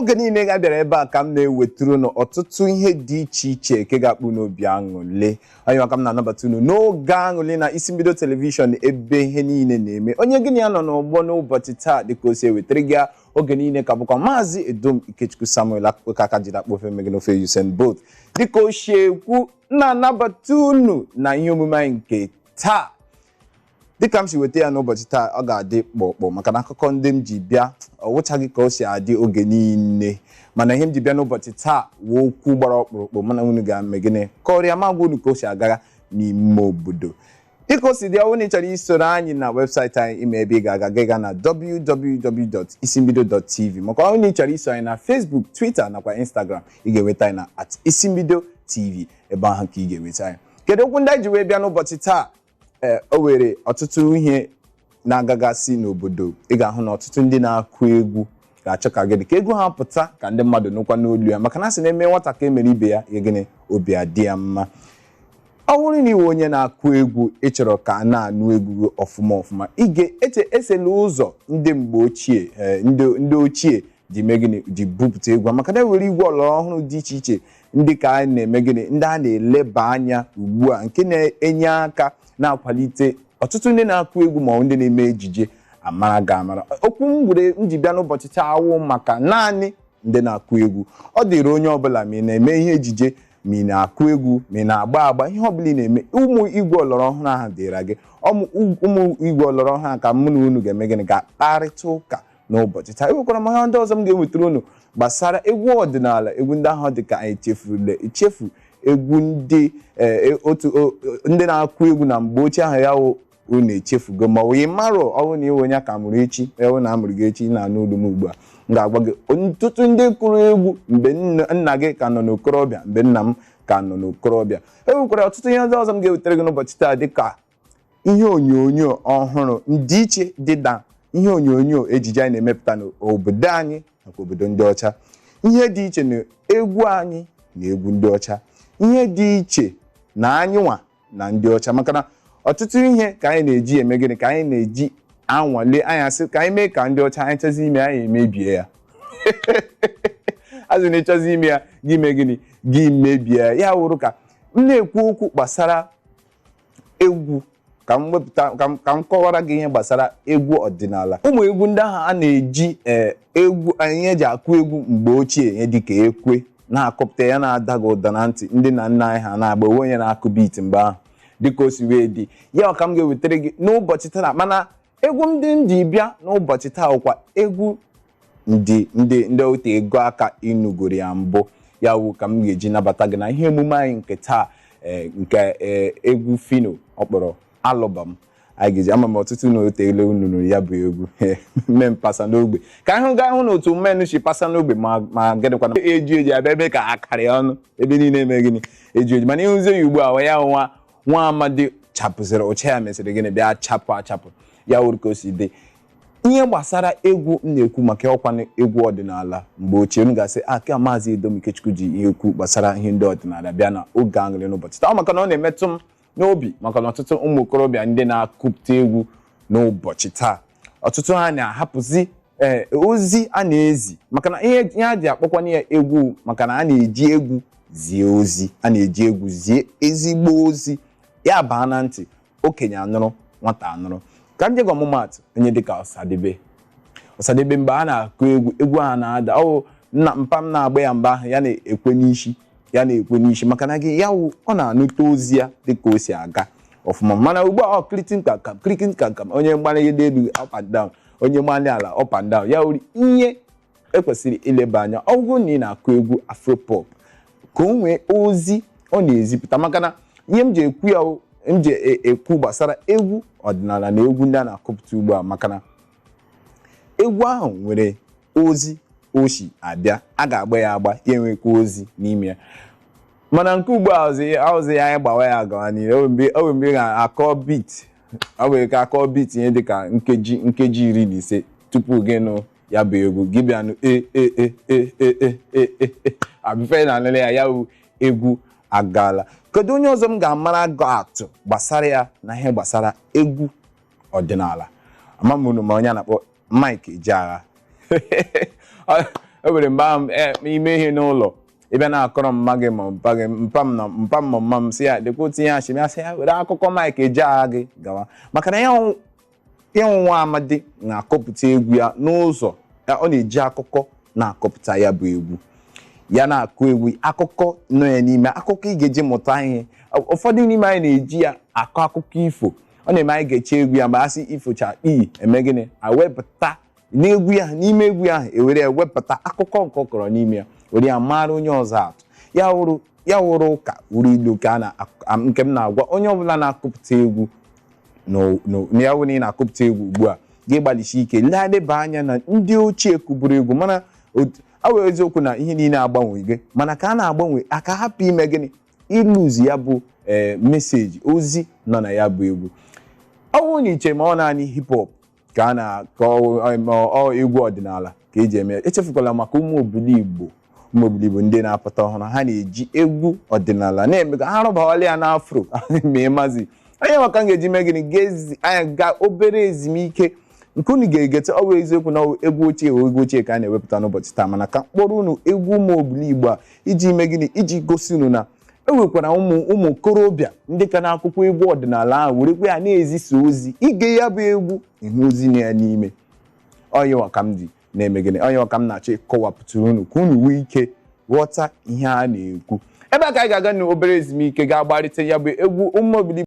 Oge niile ga bịara ebe a ka m na-ewetara unu ọtụtụ ihe dị iche iche nke ga-akpụ n'obi aṅụle onye maka m na-anabata unu n'oge aṅụle na isi mbido telivishọn, ebe ihe niile na-eme. Onye gịnị ya nọ n'ụgbọ n'ụbọchị taa, dịka o si ewetara gị ya oge niile, ka bụkwa Maazị Edom Ikechukwu Samuel Akpụka aka jiri akpọ ofe megị n'ofe Usain Bolt. Dịka o si ekwu, na-anabata unu na ihe omume anyị nke taa. Dịka m si weta ya n'ụbọchị taa, ọ ga-adị kpọkpọ maka na akụkọ ndị m ji bịa ọ wụchaghị ka o si adị oge niile. Mana ihe m ji bịa n'ụbọchị taa wee okwu gbara ọkpụrụkpụ, mana unu ga-eme gịnị kọrịa ma gwa unu ka o si agagha n'ime obodo. Dịka o si dị, ọ bụrụ na ị chọrọ isoro anyị na webụsaịtị anyị, ime ebe ị ga-aga gị ga na www.isimbido.tv, maka ọ bụrụ na ị chọrọ iso anyị na Facebook, Twitter nakwa Instagram, ị ga-enweta anyị na @isimbidotv. Ebe ahụ ka ị ga-enweta anyị. Kedu okwu ndị anyị ji wee bịa n'ụbọchị taa? Ee, o were ọtụtụ ihe na-agagasị n'obodo. Ị ga-ahụ na ọtụtụ ndị na-akụ egwu ga-achọ ka gịnị ka egwu ha pụta, ka ndị mmadụ nụkwa n'olu ya, maka na asị na-eme nwata ka emere ibe ya, ya gịnị, obi adị ya mma. Ọ bụrụ na iwe onye na-akụ egwu, ị chọrọ ka a na-anụ egwu gị ọfụma ọfụma, ị ga-eche esela ụzọ ndị mgbe ochie, ndị ochie ji mee gịnị, ji bupụta egwu, maka na ewere igwe ọlọrọ ọhụrụ dị iche iche ndị ka a na-eme gịnị, ndị a na-eleba anya ugbu a, nke na-enye aka na-akwalite ọtụtụ ndị na-akụ egwu ma ọ bụ ndị na-eme ejije amara ga amara. Okwu m were m ji bịa n'ụbọchị taa awụ maka naanị ndị na-akụ egwu. Ọ dịrị onye ọbụla, ma ị na-eme ihe ejije, ma ị na-akụ egwu, ma ị na-agba agba, ihe ọbụla ị na-eme, ụmụ igwe ọlọrọ ọhụrụ ahụ dịra gị. Ụmụ igwe ọlọrọ ọhụrụ ahụ ka mụ na unu ga-eme gịnị, ga-akparịta ụka n'ụbọchị taa. Enwekwara m ihe ndị ọzọ m ga-ewetara unu gbasara egwu ọdịnala, egwu ndị ahụ dị ka anyị chefurule echefu, egwu ndị otu ndị na-akụ egwu na mgbe ochie ahụ ya wụ unu echefugo, ma ọ bụ ị marọ. Ọ bụrụ na iwe onye ka mụrụ echi, ewu na amụrụ gị echi na-anụ olu m ugbu a, m ga-agwa gị ọtụtụ ndị kụrụ egwu mgbe nna gị ka nọ n'okorobịa, mgbe nna m ka nọ n'okorobịa. E nwekwara ọtụtụ ihe ndị ọzọ m ga-ewetara gị n'ụbọchị taa, dịka ihe onyonyo ọhụrụ, ndịiche dị na ihe onyonyo ejije anyị na-emepụta n'obodo anyị nakwa obodo ndị ọcha, ihe dị iche na egwu anyị na egwu ndị ọcha, ihe dị iche na anyịnwa na ndị ọcha, maka na ọtụtụ ihe ka anyị na-eji eme gịnị, ka anyị na-eji anwale anyị asị ka anyị mee ka ndị ọcha. Anyị chọzi ime, anyị emebie ya. Azụ na ịchọzi ime ya, gị mee gịnị, gị mebie ya. Ya wụrụ ka m na-ekwu okwu gbasara egwu, ka m wepụta, ka m kọwara gị ihe gbasara egwu ọdịnala, ụmụ egwu ndị ahụ a na-eji egwu anyị eji akụ egwu mgbe ochie, ihe dịka ekwe na-akụpụta ya na-ada gị ụda na ntị, ndị na nna anyị ha na-agba onwe onye na-akụ beat mgbe ahụ. Dịka o si wee dị ya, ka m ga-ewetara gị n'ụbọchị taa. Mana egwu ndị m ji bịa n'ụbọchị taa wụkwa egwu ndị ote ego aka ịnugoro ya mbụ. Ya wụ ka m ga-eji nabata gị na ihe emume anyị nke taa, nke egwu Phyno ọ kpọrọ Alụbam. Anyị ga-eji ama m ọtụtụ na otele unu nụrụ ya bụ egwu mme mpasa n'ogbe, ka anyị hụ gaa hụ na otu mmenụ si pasa n'ogbe ma gịnịkwana eji eji abịa ebe ka akarị ọnụ ebe niile eme gịnị, eji eji. Mana ịhụzie ya ugbu a, ya nwa nwa amadi chapụziri ụcha ya, mesịrị gịnị, bịa chapụ achapụ. Ya wuru ka o si dị ihe gbasara egwu m na-ekwu maka ọkwa egwu ọdịnala mgbe ochie. M ga-asị a ka Maazị Edom Ikechukwu ji ihe ekwu gbasara ihe ndị ọdịnala bịa na oge aṅụrị n'ụbọchị taa, maka na ọ na-emetụ m n'obi, maka na ọtụtụ ụmụ okorobịa ndị na-akụpụta egwu n'ụbọchị taa, ọtụtụ ha na-ahapụzi ee ozi a na-ezi, maka na ihe a ji akpọkwana ya egwu, maka na a na-eji egwu zie ozi, a na-eji egwu zie ezigbo ozi, ya baa na ntị okenye anụrụ, nwata anụrụ. Ka m nye gị ọmụmaatụ, onye dịka Ọsadebe. Ọsadebe, mgbe a na-akụ egwu, egwu a na-ada, ọ nna mpa m na-agba ya mgbe ahụ, ya na-ekwe n'isi, ya na-ekwe n'isi, maka na gị ya wụ ọ na-anụta ozi ya dịka o si aga ọfụma. Mana ugbu a, ọ kiritin kakam, kiritin kakam, onye mgbalịgide elu, up and down, onye mgbalị ala, up and down. Ya wuru ihe ekwesịrị ileba anya. Ọ bụrụ na ị na-akụ egwu afropop, ka o nwee ozi ọ na-ezipụta, maka na ihe m ji ekwu ya, m ji ekwu gbasara egwu ọdịnala na egwu ndị a na-akụpụta ugbu a, maka na egwu ahụ nwere ozi oshi abịa, a ga-agba ya agba, ya enwekwa ozi n'ime ya. Mana nke ugbu a, ọzi ya anyị gbawa ya gawa n'ihu. O nwere mgbe ị ga-akọ beat, ọ nwere ike akọ beat ihe dịka nkeji 15 tupu gị nụ ya bụ egwu gị bịa nụ e e e e e e e e e abife na anụrụ ya, ya bụ egwu agaala. Kedu onye ọzọ m ga-amara gị atụ gbasara ya na ihe gbasara egwu ọdịnala? Ama m unu ma onye a na-akpọ Mike Ejeagha. E nwere mgbe ahụ ime ihe n'ụlọ, ịbịa na-akọrọ mma gị ma mpa gị, mpa m na mpa m ma mma m, sị ya dịkwa otu ihe achị ya, sị ya were akụkọ Mike Ejeagha gị gawa, maka na ya nwa amadi na-akọpụta egwu ya n'ụzọ ọ na-eji akụkọ na-akọpụta ya bụ egwu ya, na-akụ egwu akụkọ nọ ya n'ime, akụkọ ị ga-eji mụta ihe. Ụfọdụ n'ime anyị na-eji ya akọ akụkọ ifo. Ọ na-eme anyị ga-eche egwu ya mgbe a sị ifocha iyi eme gịnị, awepụta n'egwu ya, n'ime egwu ahụ ewere ya wepụta akụkọ nke ọ kọrọ n'ime ya, were ya mara onye ọzọ atụ. Ya wụrụ ụka wuru ilu ka a na nke m na-agwa onye ọbụla na-akụpụta egwu na ya wụ na ị na-akụpụta egwu ugbu a, gị gbalịsi ike ledeba anya na ndị ochie kụburu egwu. Mana ọ bụ eziokwu na ihe niile agbanwego, mana ka a na-agbanwe aka, hapụ ime gịnị, ịlụzi ya bụ ee message, ozi nọ na ya bụ egwu. Ọ bụrụ na iche ma ọ naanị hip hop ka a na-akọ ọ egwu ọdịnala ka eji eme, echefukwala maka ụmụ obodo Igbo, ụmụ obodo Igbo ndị na-apụta ọhụrụ, ha na-eji egwu ọdịnala na-eme ka ha rụbawala ya n'afro ma ịmazi onye maka m ga-eji mee gịnị ga-ezi anya gaa obere ezumike nke unu ga-egete. Ọ bụ eziokwu na egwu ochie, egwu ochie ka a na-ewepụta n'ụbọchị taa, mana ka mkpọrọ unu egwu ụmụ obodo Igbo a iji mee gịnị, iji gosi unu na e nwekwara ụmụ ụmụ okorobịa ndị ka na-akwụkwọ egwu ọdịnala ahụ werekwa ya na-ezisa ozi. Ige ya bụ egwu, ịhụ ozi na ya n'ime onye ka m dị na-eme gịnị, onye ka m na-achọ ịkọwapụtara unu ka unu nwee ike ghọta ihe a na-ekwu. Ebe a ka anyị ga-aga n'obere ezumike, ga-agbarịta ya bụ egwu ụmụ obodo.